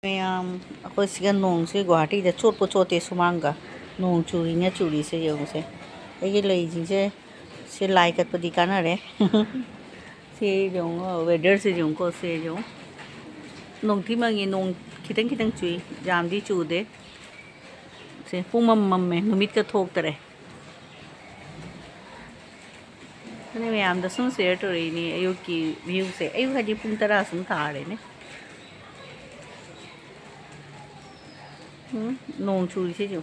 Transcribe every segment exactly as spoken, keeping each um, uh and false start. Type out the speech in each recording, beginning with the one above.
ꯃꯌꯥꯝ, ꯑꯩꯈꯣꯏ ꯁꯤꯒ ꯅꯣꯡꯁꯦ ꯒꯨꯋꯥꯍꯥꯇꯤꯗ ꯆꯣꯠꯄꯨ ꯆꯣꯠꯇꯦ ꯁꯨꯃꯥꯡꯒ꯫ ꯅꯣꯡ ꯆꯨꯔꯤꯅ ꯆꯨꯔꯤꯁꯦ ꯌꯦꯡꯉꯨꯁꯦ꯫ ꯑꯩꯒꯤ ꯂꯩꯁꯤꯡꯁꯦ, ꯁꯤ ꯂꯥꯏ ꯀꯠꯄꯗꯤ ꯀꯥꯟꯅꯔꯦ꯫ ꯁꯤ ꯌꯦꯡꯉꯣ, weatherꯁꯦ ꯌꯦꯡꯉꯨꯀꯣ, ꯁꯤ ꯌꯦꯡꯉꯣ꯫ ꯅꯣꯡꯊꯤ ꯃꯪꯉꯤ, ꯅꯣꯡ ꯈꯤꯇꯪ ꯈꯤꯇꯪ ꯆꯨꯏ, ꯌꯥꯝꯗꯤ ꯆꯨꯗꯦ꯫ ꯁꯦ, ꯄꯨꯡꯃꯝ ꯃꯝꯃꯦ, ꯅꯨꯃꯤꯠꯀ ꯊꯣꯛꯇꯔꯦ꯫ ꯑꯗꯨ ꯃꯌꯥꯝꯗ ꯁꯨꯝ share ꯇꯧꯔꯛꯏꯅꯦ ꯑꯌꯨꯛꯀꯤ viewꯁꯦ꯫ ꯑꯌꯨꯛ ꯍꯥꯏꯗꯤ ꯄꯨꯡ ꯇꯔꯥ ꯁꯨꯝ ꯇꯥꯔꯦꯅꯦ꯫ ꯎꯝ, ꯅꯣꯡ ꯆꯨꯔꯤꯁꯤꯁꯨ꯫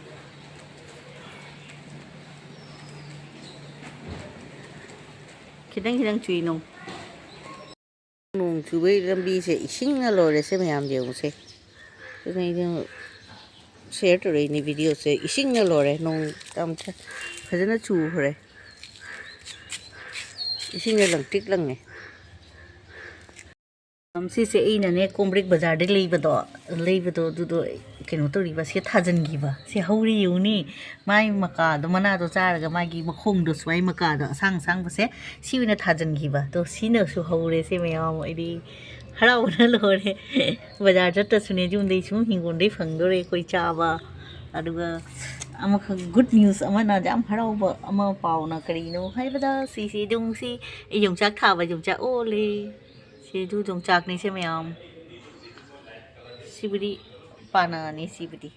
ꯈꯤꯇꯪ ꯈꯤꯇꯪ ꯆꯨꯏ ꯅꯣꯡ꯫ ꯅꯣꯡ ꯆꯨꯕꯩ ꯂꯝꯕꯤꯁꯦ ꯏꯁꯤꯡꯅ ꯂꯣꯏꯔꯦ꯫ ꯁꯦ ꯃꯌꯥꯝ ꯌꯦꯡꯉꯨꯁꯦ꯫ ꯑꯗꯨꯅ ꯑꯩꯅ share ꯇꯧꯔꯛꯏꯅꯦ videoꯁꯦ꯫ ꯏꯁꯤꯡꯅ ꯂꯣꯏꯔꯦ꯫ ꯅꯣꯡ ꯌꯥꯝ ꯐꯖꯅ ꯆꯨꯈ꯭ꯔꯦ꯫ ꯏꯁꯤꯡꯅ ꯂꯪꯇ꯭ꯔꯤꯛ ꯂꯪꯉꯦ꯫ ꯁꯤꯁꯦ ꯑꯩꯅꯅꯦ ꯀꯣꯝꯕ꯭ꯔꯦꯛ ꯕꯖꯥꯔꯗ ꯂꯩꯕꯗꯣ, ꯂꯩꯕꯗꯣ ꯑꯗꯨꯗꯣ ꯀꯩꯅꯣ ꯇꯧꯔꯤꯕ, ꯁꯤ ꯊꯥꯖꯤꯟꯈꯤꯕ꯫ ꯁꯤ ꯍꯧꯔꯤ ꯌꯦꯡꯉꯨꯅꯦ꯫ ꯃꯥꯏ ꯃꯀꯥꯗꯣ, ꯃꯅꯥꯗꯣ ꯆꯥꯔꯒ ꯃꯥꯒꯤ ꯃꯈꯣꯡꯗꯣ ꯁꯨꯃꯥꯏ ꯃꯀꯥꯗꯣ ꯑꯁꯥꯡ ꯑꯁꯥꯡꯕꯁꯦ ꯁꯤ ꯑꯣꯏꯅ ꯊꯥꯖꯤꯟꯈꯤꯕ꯫ ꯑꯗꯣ ꯁꯤꯅꯁꯨ ꯍꯧꯔꯦ꯫ ꯁꯤ ꯃꯌꯥꯝ ꯑꯩꯗꯤ ꯍꯔꯥꯎꯕꯅ ꯂꯣꯏꯔꯦ꯫ ꯕꯖꯥꯔ ꯆꯠꯇ꯭ꯔꯁꯨꯅꯦ ꯌꯨꯝꯗꯩ ꯁꯨꯝ ꯍꯤꯡꯒꯣꯜꯗꯩ ꯐꯪꯗꯣꯔꯦ ꯑꯩꯈꯣꯏ ꯆꯥꯕ꯫ ꯑꯗꯨꯒ ꯑꯃꯈꯛ good news ꯑꯃꯅ, ꯌꯥꯝ ꯍꯔꯥꯎꯕ ꯑꯃ ꯄꯥꯎꯅ ꯀꯔꯤꯅꯣ ꯍꯥꯏꯕꯗ, ꯁꯤꯁꯤ ꯌꯣꯡꯁꯤ, ꯌꯣꯡꯆꯥꯛ ꯊꯥꯕ ꯌꯣꯡꯆꯥꯛ ꯑꯣꯜꯂꯦ꯫ ꯁꯤꯁꯨ ꯌꯣꯡꯆꯥꯛꯅꯤ ꯁꯦ ꯃꯌꯥꯝ꯫ ꯁꯤꯕꯨꯗꯤ ꯄꯥꯅꯅꯤ, ꯁꯤꯕꯨꯗꯤ꯫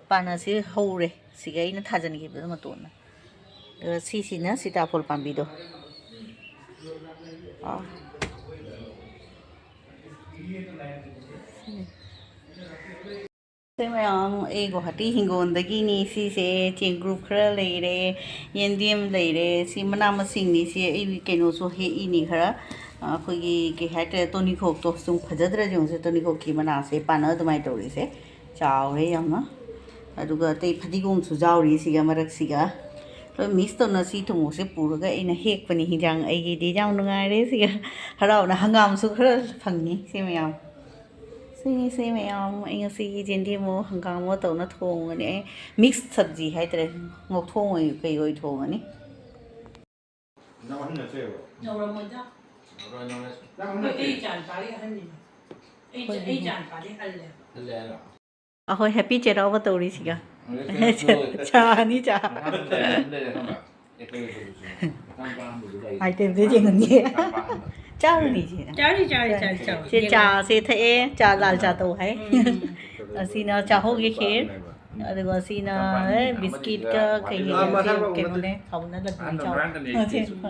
ꯄꯥꯅꯁꯤ ꯍꯧꯔꯦ, ꯁꯤꯒ ꯑꯩꯅ ꯊꯥꯖꯤꯟꯈꯤꯕꯗꯣ ꯃꯇꯣꯟꯅ꯫ ꯑꯗꯨꯒ ꯁꯤꯁꯤꯅ ꯁꯤꯇꯥꯐꯣꯜ ꯄꯥꯝꯕꯤꯗꯣ꯫ ꯑꯥ꯫ ꯁꯤ ꯃꯌꯥꯝ ꯑꯩ ꯒꯨꯋꯥꯍꯥꯇꯤ ꯍꯤꯡꯒꯣꯜꯗꯒꯤꯅꯤ꯫ ꯁꯤꯁꯦ ꯆꯦꯡꯒ꯭ꯔꯨꯞ ꯈꯔ ꯂꯩꯔꯦ, ꯌꯦꯟꯗꯦꯝ ꯂꯩꯔꯦ, ꯁꯤ ꯃꯅꯥ ꯃꯁꯤꯡꯅꯤ꯫ ꯁꯤ ꯑꯩ ꯀꯩꯅꯣꯁꯨ ꯍꯦꯛꯏꯅꯤ ꯈꯔ, ꯑꯩꯈꯣꯏꯒꯤ ꯀꯩ ꯍꯥꯏꯇꯥꯔꯦ, ꯇꯣꯅꯤꯈꯣꯛꯇꯣ꯫ ꯁꯨꯝ ꯐꯖꯗ꯭ꯔꯥ ꯌꯦꯡꯉꯨꯁꯦ, ꯇꯣꯅꯤꯈꯣꯛꯀꯤ ꯃꯅꯥꯁꯦ ꯄꯥꯟꯅ ꯑꯗꯨꯃꯥꯏꯅ ꯇꯧꯔꯤꯁꯦ꯫ ꯆꯥꯎꯔꯦ ꯌꯥꯝꯅ꯫ ꯑꯗꯨꯒ ꯑꯇꯩ ꯐꯗꯤꯒꯣꯝꯁꯨ ꯌꯥꯎꯔꯤ ꯁꯤꯒ ꯃꯔꯛꯁꯤꯒ꯫ ꯂꯣꯏ mix ꯇꯧꯅ ꯁꯤ ꯊꯨꯝꯃꯣꯛꯁꯦ ꯄꯨꯔꯒ ꯑꯩꯅ ꯍꯦꯛꯄꯅꯤ ꯍꯤꯟꯖꯥꯡ꯫ ꯑꯩꯒꯤꯗꯤ ꯌꯥꯝ ꯅꯨꯡꯉꯥꯏꯔꯦ ꯁꯤꯒ꯫ ꯍꯔꯥꯎꯅ ꯍꯪꯒꯥꯝꯁꯨ ꯈꯔ ꯐꯪꯉꯤ ꯁꯤ ꯃꯌꯥꯝ꯫ ꯁꯤꯅꯤ ꯁꯤ ꯃꯌꯥꯝ꯫ ꯑꯩ ꯉꯁꯤꯒꯤ ꯌꯦꯟꯗꯦꯝꯃꯣ ꯍꯪꯒꯥꯝꯃꯣ ꯇꯧꯅ ꯊꯣꯡꯕꯅꯦ꯫ ꯑꯩ mix ꯁꯕꯖꯤ ꯍꯥꯏꯇꯥꯔꯦ꯫ ꯉꯧꯊꯣꯡ ꯑꯣꯏ ꯀꯩ ꯑꯣꯏ ꯊꯣꯡꯉꯅꯤ꯫ ꯅꯪ ꯑꯍꯟ ꯅꯠꯇ꯭ꯔꯦꯕ? ꯅꯧꯔꯝꯃꯣꯏꯗ꯫ ꯅꯧꯔꯣꯏ, ꯅꯧꯔꯣꯏ꯫ ꯅꯪ ꯑꯍꯟ ꯅꯠꯇ꯭ꯔꯦ꯫ ꯑꯩ ꯏꯆꯥ ꯅꯨꯄꯥꯒꯤ ꯑꯍꯟꯅꯤ꯫ ꯑꯩ ꯆ- ꯑꯩ ꯏꯆꯥ ꯅꯨꯄꯥꯗꯤ ꯍꯜꯂꯦ꯫ ꯍꯜꯂꯦ ꯍꯥꯏꯔꯣ? ꯑꯩꯈꯣꯏ ꯍꯦꯄꯤ ꯆꯩꯔꯥꯎꯕ ꯇꯧꯔꯤꯁꯤꯒ꯫ ꯍꯜꯂꯦ, ꯍꯜꯂꯦ꯫ ꯆꯥ ꯑꯅꯤ ꯆꯥ꯫ ꯃꯌꯥꯝ ꯂꯩꯔꯦ, ꯃꯌꯥꯝ ꯂꯩꯔꯦ, ꯈꯪꯕ꯭ꯔꯥ? ꯑꯩꯈꯣꯏ ꯍꯧꯖꯤꯛꯁꯨ ꯃꯇꯥꯡ ꯄꯥꯝꯕꯗꯨ ꯂꯩꯔꯦ꯫ ꯑꯥꯏꯇꯦꯝꯁꯦ ꯌꯦꯡꯍꯟꯒꯦ꯫ ꯃꯇꯥꯡ ꯄꯥꯝꯕꯗ꯫ ꯆꯥꯔꯨꯅꯤ ꯆꯦ꯫ ꯆꯥꯔꯤ ꯆꯥꯔꯤ ꯆꯥꯔꯤ ꯆꯥꯔꯤ꯫ ꯆꯦ ꯆꯥꯁꯦ ꯊꯛꯑꯦ, ꯆꯥ ꯂꯥꯜ ꯆꯥ ꯇꯧ ꯍꯥꯏ꯫ ꯎꯝ꯫ ꯑꯁꯤꯅ ꯆꯥꯍꯧꯒꯤ ꯈꯦꯔ, ꯑꯗꯨꯒ ꯑꯁꯤꯅ ꯑꯦ, ꯕꯤꯁꯀꯤꯠꯀ ꯀꯩꯀꯩ ꯀꯩꯅꯣꯅꯦ ꯍꯥꯎꯅ ꯂꯩꯕꯅꯤ ꯆꯥꯎ꯫ ꯁꯤ, ꯁꯤꯗ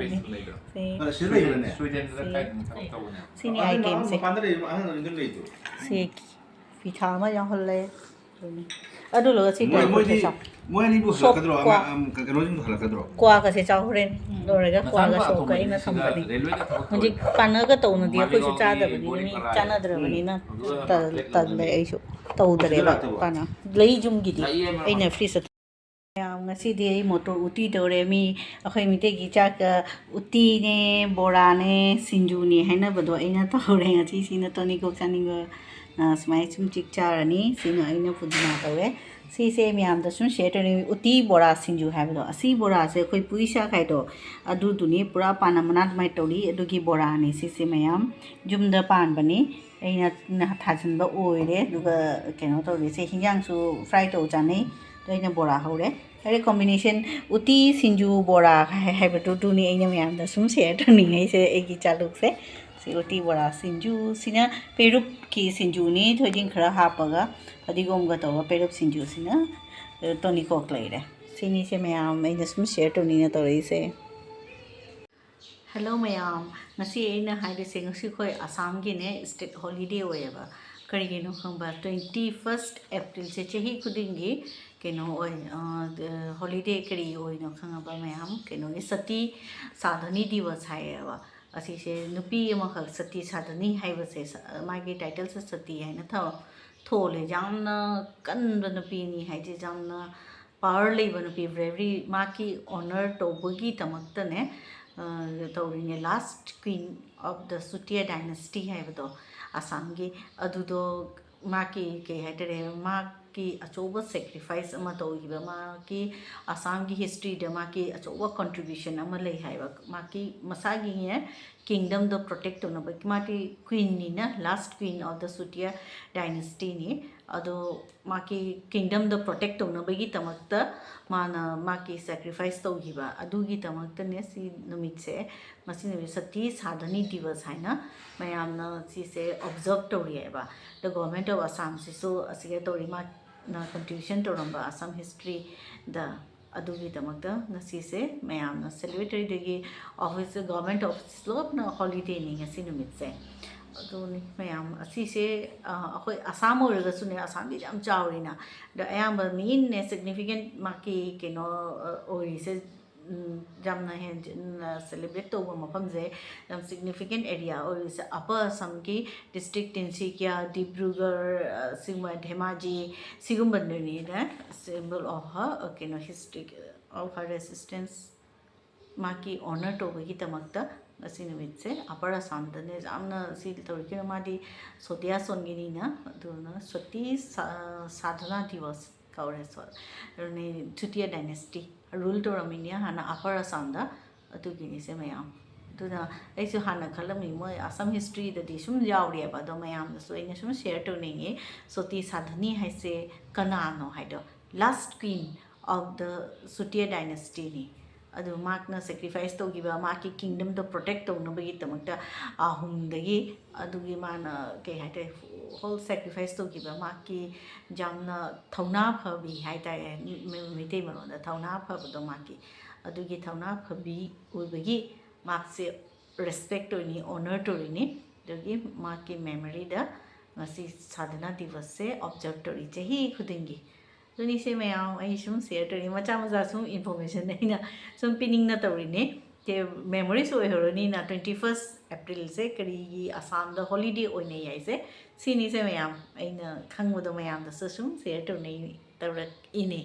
ꯂꯩꯕꯅꯦ꯫ ꯁꯤ, ꯁ꯭ꯋꯤꯗꯦꯟꯗ ꯂꯩ ꯃꯊꯛ ꯇꯧꯕꯅꯦ꯫ ꯁꯤꯅꯤ ꯑꯥꯏꯇꯦꯝꯁꯦ꯫ ꯃꯄꯥꯟꯗ ꯂꯩꯕ ꯑꯍꯟ ꯑꯅꯤꯗꯨ ꯂꯩꯗꯣ꯫ ꯁꯤ ꯐꯤꯊꯥ ꯑꯃ ꯌꯥꯎꯍꯜꯂꯦ꯫ ꯑꯗꯨꯅꯤ꯫ ꯑꯗꯨ ꯂꯣꯏꯔꯒ ꯁꯤ ꯃꯣꯏ ꯀꯩꯅꯣ ꯃꯣꯏꯗꯤ ꯁꯥꯎ꯫ ꯃꯣꯏ ꯑꯅꯤꯕꯨ ꯁꯣꯞ ꯍꯜꯂꯛꯀꯗ꯭ꯔꯣ? ꯀ꯭ꯋꯥ꯫ ꯑꯃ, ꯑꯝ, ꯀ- ꯀꯩꯅꯣꯁꯤꯡꯗꯣ ꯍꯜꯂꯛꯀꯗ꯭ꯔꯣ? ꯀ꯭ꯋꯥꯒꯁꯦ ꯆꯥꯎ ꯍꯣꯔꯦꯟ꯫ ꯂꯣꯏꯔꯒ ꯀ꯭ꯋꯥꯒ ꯁꯣꯞꯀ ꯑꯩꯅ ꯊꯝꯒꯅꯤ꯫ ꯍꯧꯖꯤꯛ ꯄꯥꯅꯒ ꯇꯧꯅꯗꯤ ꯑꯩꯈꯣꯏꯁꯨ ꯆꯥꯗꯕꯅꯤꯅ ꯃꯤ ꯆꯥꯅꯗ꯭ꯔꯕꯅꯤꯅ ꯇꯜ- ꯇꯜꯂꯦ ꯑꯩꯁꯨ꯫ ꯇꯧꯗ꯭ꯔꯦꯕ ꯄꯥꯅ꯫ ꯂꯩ ꯌꯨꯝꯒꯤꯗꯤ ꯑꯩꯅ ꯐ꯭ꯔꯤꯖꯇ ꯃꯌꯥꯝ ꯉꯁꯤꯗꯤ ꯑꯩ ꯃꯣꯇꯣꯔ ꯎꯇꯤ ꯇꯧꯔꯦ꯫ ꯃꯤ ꯑꯩꯈꯣꯏ ꯃꯤꯇꯩꯒꯤ ꯆꯥꯛꯀ ꯎꯇꯤꯅꯦ, ꯕꯣꯔꯥꯅꯦ, ꯁꯤꯡꯖꯨꯅꯦ ꯍꯥꯏꯅꯕꯗꯣ ꯑꯩꯅ ꯇꯧꯔꯦ꯫ ꯉꯁꯤꯁꯤꯅ ꯇꯣꯅꯤꯀꯣꯛ ꯆꯥꯅꯤꯡꯕ, ꯑ, ꯁꯨꯃꯥꯏꯅ ꯁꯨꯝ ꯆꯤꯛ ꯆꯥꯔꯅꯤ꯫ ꯁꯤꯅ ꯑꯩꯅ ꯄꯨꯗꯤꯅꯥ ꯇꯧꯔꯦ꯫ ꯁꯤꯁꯦ ꯃꯌꯥꯝꯗ ꯁꯨꯝ ꯁꯤꯌꯔ ꯇꯧꯅꯤꯡꯉꯤ꯫ ꯎꯇꯤ ꯕꯣꯔꯥ ꯁꯤꯡꯖꯨ ꯍꯥꯏꯕꯗꯣ, ꯑꯁꯤ ꯕꯣꯔꯥꯁꯦ ꯑꯩꯈꯣꯏ ꯄꯨꯏꯁꯥꯛ ꯍꯥꯏꯗꯣ ꯑꯗꯨꯗꯨꯅꯤ꯫ ꯄꯨꯔꯥ ꯄꯥꯟ ꯑꯃꯅ ꯑꯗꯨꯃꯥꯏꯅ ꯇꯧꯔꯤ꯫ ꯑꯗꯨꯒꯤ ꯕꯣꯔꯥꯅꯤ ꯁꯤꯁꯦ ꯃꯌꯥꯝ꯫ ꯌꯨꯝꯗ ꯄꯥꯟꯕꯅꯤ꯫ ꯑꯩꯅ ꯊꯥꯖꯤꯟꯕ ꯑꯣꯏꯔꯦ꯫ ꯑꯗꯨꯒ ꯀꯩꯅꯣ ꯇꯧꯔꯤ꯫ ꯁꯦ ꯍꯤꯟꯖꯥꯡꯁꯨ ꯐ꯭ꯔꯥꯏ ꯇꯧ ꯆꯥꯅꯩ꯫ ꯑꯗꯣ ꯑꯩꯅ ꯕꯣꯔꯥ ꯍꯧꯔꯦ꯫ ꯍꯥꯏꯗꯤ ꯀꯣꯝꯕꯤꯅꯦꯁꯟ ꯎꯇꯤ, ꯁꯤꯡꯖꯨ, ꯕꯣꯔꯥ ꯍꯥꯏ-, ꯍꯥꯏꯕꯗꯨꯗꯨꯅꯤ ꯑꯩꯅ ꯃꯌꯥꯝꯗ ꯁꯨꯝ ꯁꯤꯌꯔ ꯇꯧꯅꯤꯡꯉꯤꯁꯦ, ꯑꯩꯒꯤ ꯆꯥꯂꯨꯛꯁꯦ꯫ ꯁꯤ ꯎꯇꯤ, ꯕꯣꯔꯥ, ꯁꯤꯡꯖꯨ꯫ ꯁꯤꯅ ꯄꯦꯔꯨꯛꯀꯤ ꯁꯤꯡꯖꯨꯅꯤ, ꯊꯣꯏꯗꯤꯡ ꯈꯔ ꯍꯥꯞꯄꯒ, ꯐꯗꯤꯒꯣꯝꯒ ꯇꯧꯔꯒ ꯄꯦꯔꯨꯛ ꯁꯤꯡꯖꯨꯁꯤꯅ, ꯑ, ꯇꯣꯅꯤꯀꯣꯛ ꯂꯩꯔꯦ꯫ ꯁꯤꯅꯤꯁꯦ ꯃꯌꯥꯝ ꯑꯩꯅ ꯁꯨꯝ ꯁꯤꯌꯔ ꯇꯧꯅꯤꯡꯉ ꯇꯧꯔꯛꯏꯁꯦ꯫ ꯍꯦꯜꯂꯣ ꯃꯌꯥꯝ, ꯉꯁꯤ ꯑꯩꯅ ꯍꯥꯏꯔꯤꯁꯦ, ꯉꯁꯤ ꯑꯩꯈꯣꯏ ꯑꯁꯥꯝꯒꯤꯅꯦ ꯁ꯭ꯇꯦꯠ ꯍꯣꯂꯤꯗꯦ ꯑꯣꯏꯌꯦꯕ꯫ ꯀꯔꯤꯒꯤꯅꯣ ꯈꯪꯕ꯭ꯔꯥ? ꯇ꯭ꯋꯦꯟꯇꯤ ꯐꯥꯔꯁꯠ ꯑꯦꯄ꯭ꯔꯤꯜꯁꯦ ꯆꯍꯤ ꯈꯨꯗꯤꯡꯒꯤ ꯀꯩꯅꯣ ꯑꯣꯏ, ꯑ, ꯍꯣꯂꯤꯗꯦ ꯀꯔꯤ ꯑꯣꯏꯅꯣ ꯈꯪꯉꯕ ꯃꯌꯥꯝ? ꯀꯩꯅꯣꯒꯤ ꯁꯇꯤ ꯁꯥꯙꯅꯤ ꯗꯤꯋꯁ ꯍꯥꯏꯌꯦꯕ꯫ ꯑꯁꯤꯁꯦ ꯅꯨꯄꯤ ꯑꯃꯈꯛ ꯁꯇꯤ ꯁꯥꯙꯅꯤ ꯍꯥꯏꯕꯁꯦ ꯁ-, ꯃꯥꯒꯤ ꯇꯥꯏꯇꯜꯁꯦ ꯁꯇꯤ ꯍꯥꯏꯅ ꯊꯣ-, ꯊꯣꯜꯂꯦ꯫ ꯌꯥꯝꯅ ꯀꯟꯕ ꯅꯨꯄꯤꯅꯤ ꯍꯥꯏꯗꯤ ꯌꯥꯝꯅ ꯄꯥꯋꯔ ꯂꯩꯕ ꯅꯨꯄꯤ, ꯕ꯭ꯔꯦꯕꯔꯤ, ꯃꯥꯒꯤ ꯑꯣꯅꯔ ꯇꯧꯕꯒꯤꯗꯃꯛꯇꯅꯦ, ꯑ, ꯇꯧꯔꯤꯅꯦ꯫ Last queen of the Sutiya dynasty ꯍꯥꯏꯕꯗꯣ ꯑꯁꯥꯝꯒꯤ, ꯑꯗꯨꯗꯣ ꯃꯥꯒꯤ ꯀꯩ ꯍꯥꯏꯇꯥꯔꯦ, ꯃꯥꯒꯤ ꯑꯆꯧꯕ ꯁꯦꯀ꯭ꯔꯤꯐꯥꯏꯁ ꯑꯃ ꯇꯧꯈꯤꯕ, ꯃꯥꯒꯤ ꯑꯁꯥꯝꯒꯤ ꯍꯤꯁꯇ꯭ꯔꯤꯗ ꯃꯥꯒꯤ ꯑꯆꯧꯕ ꯀꯟꯇ꯭ꯔꯤꯕ꯭ꯌꯨꯁꯟ ꯑꯃ ꯂꯩ ꯍꯥꯏꯕ꯫ ꯃꯥꯒꯤ ꯃꯁꯥꯒꯤꯅꯦ ꯀꯤꯡꯗꯝꯗꯣ ꯄ꯭ꯔꯣꯇꯦꯛ ꯇꯧꯅꯕꯒꯤ, ꯃꯥꯗꯤ ꯀ꯭ꯋꯤꯟꯅꯤꯅ, ꯂꯥꯁ ꯀ꯭ꯋꯤꯟ ꯑꯣꯐ ꯗ ꯁꯨꯇꯤꯌꯥ ꯗꯥꯏꯅꯦꯁꯇꯤꯅꯤ꯫ ꯑꯗꯣ ꯃꯥꯒꯤ ꯀꯤꯡꯗꯝꯗꯣ ꯄ꯭ꯔꯣꯇꯦꯛ ꯇꯧꯅꯕꯒꯤꯗꯃꯛꯇ ꯃꯥꯅ ꯃꯥꯒꯤ ꯁꯦꯀ꯭ꯔꯤꯐꯥꯏꯁ ꯇꯧꯈꯤꯕ ꯑꯗꯨꯒꯤꯗꯃꯛꯇꯅꯦ ꯁꯤ ꯅꯨꯃꯤꯠꯁꯦ, ꯉꯁꯤ ꯅꯨꯃꯤꯠ ꯁꯇꯤ ꯁꯥꯙꯅꯤ ꯗꯤꯕꯁ ꯍꯥꯏꯅ ꯃꯌꯥꯝꯅ ꯁꯤꯁꯦ ꯑꯣꯕꯖꯔꯞ ꯇꯧꯔꯤꯑꯕ꯫ The Government of Assamꯁꯤꯁꯨ ꯑꯁꯤꯒ ꯇꯧꯔꯤ, ꯃꯥꯅ ꯀꯟꯇ꯭ꯔꯤꯕ꯭ꯌꯨꯁꯟ ꯇꯧꯔꯝꯕ ꯑꯁꯥꯝ ꯍꯤꯁꯇ꯭ꯔꯤꯗ꯫ ꯑꯗꯨꯒꯤꯗꯃꯛꯇ ꯉꯁꯤꯁꯦ ꯃꯌꯥꯝꯅ ꯁꯦꯂꯦꯕ꯭ꯔꯦꯠ ꯇꯧꯔꯤꯗꯒꯤ ꯑꯣꯐꯤꯁ, ꯒꯚꯔꯟꯃꯦꯟꯠ ꯑꯣꯐꯤꯁ ꯂꯣꯏꯅ ꯍꯣꯂꯤꯗꯦꯅꯤ ꯉꯁꯤ ꯅꯨꯃꯤꯠꯁꯦ꯫ ꯑꯗꯨꯅꯤ ꯃꯌꯥꯝ ꯑꯁꯤꯁꯦ, ꯑ, ꯑꯩꯈꯣꯏ ꯑꯁꯥꯝ ꯑꯣꯏꯔꯒꯁꯨꯅꯦ, ꯑꯁꯥꯝꯗꯤ ꯌꯥꯝ ꯆꯥꯎꯔꯤꯅ, ꯑꯗꯣ ꯑꯌꯥꯝꯕ ꯃꯦꯟꯅꯦ ꯁꯤꯒꯅꯤꯐꯤꯀꯦꯟꯠ ꯃꯥꯒꯤ ꯀꯩꯅꯣ, ꯑ, ꯑꯣꯏꯔꯤꯁꯦ, ꯎꯝ, ꯌꯥꯝꯅ ꯍꯦꯟꯖꯤꯟꯅ ꯁꯦꯂꯦꯕ꯭ꯔꯦꯠ ꯇꯧꯕ ꯃꯐꯝꯁꯦ, ꯌꯥꯝ ꯁꯤꯒꯅꯤꯐꯤꯀꯦꯟꯠ ꯑꯦꯔꯤꯌꯥ ꯑꯣꯏꯔꯤꯁꯦ ꯑꯄꯔ ꯑꯁꯥꯝꯒꯤ ꯗꯤꯁꯇ꯭ꯔꯤꯛ ꯇꯤꯟꯁꯤꯀꯤꯌꯥ, ꯗꯤꯕ꯭ꯔꯨꯒꯔ, ꯑ, ꯁꯤꯒꯨꯝꯕ ꯙꯦꯃꯥꯖꯤ, ꯁꯤꯒꯨꯝꯕꯗꯨꯅꯤꯅ symbol of her, ꯑ, ꯀꯩꯅꯣ, history of her resistance꯫ ꯃꯥꯒꯤ ꯑꯣꯅꯔ ꯇꯧꯕꯒꯤꯗꯃꯛꯇ ꯉꯁꯤ ꯅꯨꯃꯤꯠꯁꯦ ꯑꯄꯔ ꯑꯁꯥꯝꯗꯅꯦ ꯌꯥꯝꯅ ꯁꯤ ꯇꯧꯔꯤ꯫ ꯀꯩꯅꯣ, ꯃꯥꯗꯤ ꯁꯣꯇꯤꯌꯥ ꯁꯣꯟꯒꯤꯅꯤꯅ, ꯑꯗꯨꯅ ꯁꯇꯤ ꯁꯥ-, ꯁꯥꯙꯅꯥ ꯗꯤꯋꯁ ꯀꯧꯔꯦ꯫ ꯁꯣ-, ꯑꯗꯨꯅꯤ ꯆꯨꯇꯤꯌꯥ ꯗꯥꯏꯅꯦꯁꯇꯤ ꯔꯨꯜ ꯇꯧꯔꯝꯃꯤꯅꯦ ꯍꯥꯟꯅ ꯑꯄꯔ ꯑꯁꯥꯝꯗ꯫ ꯑꯗꯨꯒꯤꯅꯤꯁꯦ ꯃꯌꯥꯝ꯫ ꯑꯗꯨꯅ ꯑꯩꯁꯨ ꯍꯥꯟꯅ ꯈꯜꯂꯝꯃꯤ ꯃꯣꯏ ꯑꯁꯥꯝ ꯍꯤꯁꯇ꯭ꯔꯤꯗꯗꯤ ꯁꯨꯝ ꯌꯥꯎꯔꯤꯑꯕ, ꯑꯗꯣ ꯃꯌꯥꯝꯗꯁꯨ ꯑꯩꯅ ꯁꯨꯝ ꯁꯤꯌꯔ ꯇꯧꯅꯤꯡꯉꯤ꯫ ꯁꯣꯇꯤ ꯁꯥꯙꯅꯤ ꯍꯥꯏꯁꯦ ꯀꯅꯥꯅꯣ ꯍꯥꯏꯗꯣ, ꯂꯥꯁ ꯀ꯭ꯋꯤꯟ ꯑꯣꯐ ꯗ ꯁꯨꯇꯤꯌꯥ ꯗꯥꯏꯅꯦꯁꯇꯤꯅꯤ꯫ ꯑꯗꯨ ꯃꯥꯅ ꯁꯦꯀ꯭ꯔꯤꯐꯥꯏꯁ ꯇꯧꯈꯤꯕ, ꯃꯥꯒꯤ ꯀꯤꯡꯗꯝꯗꯣ ꯄ꯭ꯔꯣꯇꯦꯛ ꯇꯧꯅꯕꯒꯤꯗꯃꯛꯇ ꯑꯍꯨꯝꯗꯒꯤ, ꯑꯗꯨꯒꯤ ꯃꯥꯅ ꯀꯩ ꯍꯥꯏꯇꯥꯔꯦ, ꯍꯣꯜ ꯁꯦꯀ꯭ꯔꯤꯐꯥꯏꯁ ꯇꯧꯈꯤꯕ, ꯃꯥꯒꯤ ꯌꯥꯝꯅ ꯊꯧꯅꯥ ꯐꯕꯤ ꯍꯥꯏꯇꯥꯔꯦ, ꯃꯤ-, ꯃꯩꯇꯩ ꯃꯔꯣꯟꯗ ꯊꯧꯅꯥ ꯐꯕꯗꯣ, ꯃꯥꯒꯤ ꯑꯗꯨꯒꯤ ꯊꯧꯅꯥ ꯐꯕꯤ ꯑꯣꯏꯕꯒꯤ ꯃꯥꯁꯦ ꯔꯦꯁꯄꯦꯛ ꯇꯧꯔꯤꯅꯤ, ꯑꯣꯅꯔ ꯇꯧꯔꯤꯅꯤ꯫ ꯑꯗꯨꯒꯤ ꯃꯥꯒꯤ ꯃꯦꯃꯣꯔꯤꯗ ꯉꯁꯤ ꯁꯥꯙꯅꯥ ꯗꯤꯕꯁꯁꯦ ꯑꯣꯕꯖꯔꯞ ꯇꯧꯔꯤ ꯆꯍꯤ ꯈꯨꯗꯤꯡꯒꯤ꯫ ꯑꯗꯨꯅꯤꯁꯦ ꯃꯌꯥꯝ, ꯑꯩ ꯁꯨꯝ ꯁꯤꯌꯔ ꯇꯧꯔꯤ, ꯃꯆꯥ ꯃꯆꯥ ꯁꯨꯝ ꯏꯟꯐꯣꯔꯃꯦꯁꯟ ꯑꯩꯅ ꯁꯨꯝ ꯄꯤꯅꯤꯡꯅ ꯇꯧꯔꯤꯅꯦ꯫ ꯁꯦ ꯃꯦꯃꯣꯔꯤꯁꯨ ꯑꯣꯏꯍꯧꯔꯅꯤꯅ, ꯇ꯭ꯋꯦꯟꯇꯤ ꯐꯥꯔꯁ ꯑꯦꯄ꯭ꯔꯤꯜꯁꯦ ꯀꯔꯤꯒꯤ ꯑꯁꯥꯝꯗ ꯍꯣꯂꯤꯗꯦ ꯑꯣꯏꯅꯩ ꯍꯥꯏꯁꯦ ꯁꯤꯅꯤꯁꯦ ꯃꯌꯥꯝ, ꯑꯩꯅ ꯈꯪꯕꯗꯣ ꯃꯌꯥꯝꯗꯁꯨ ꯁꯨꯝ ꯁꯤꯌꯔ ꯇꯧꯅꯩ, ꯇꯧꯔꯛꯏꯅꯦ꯫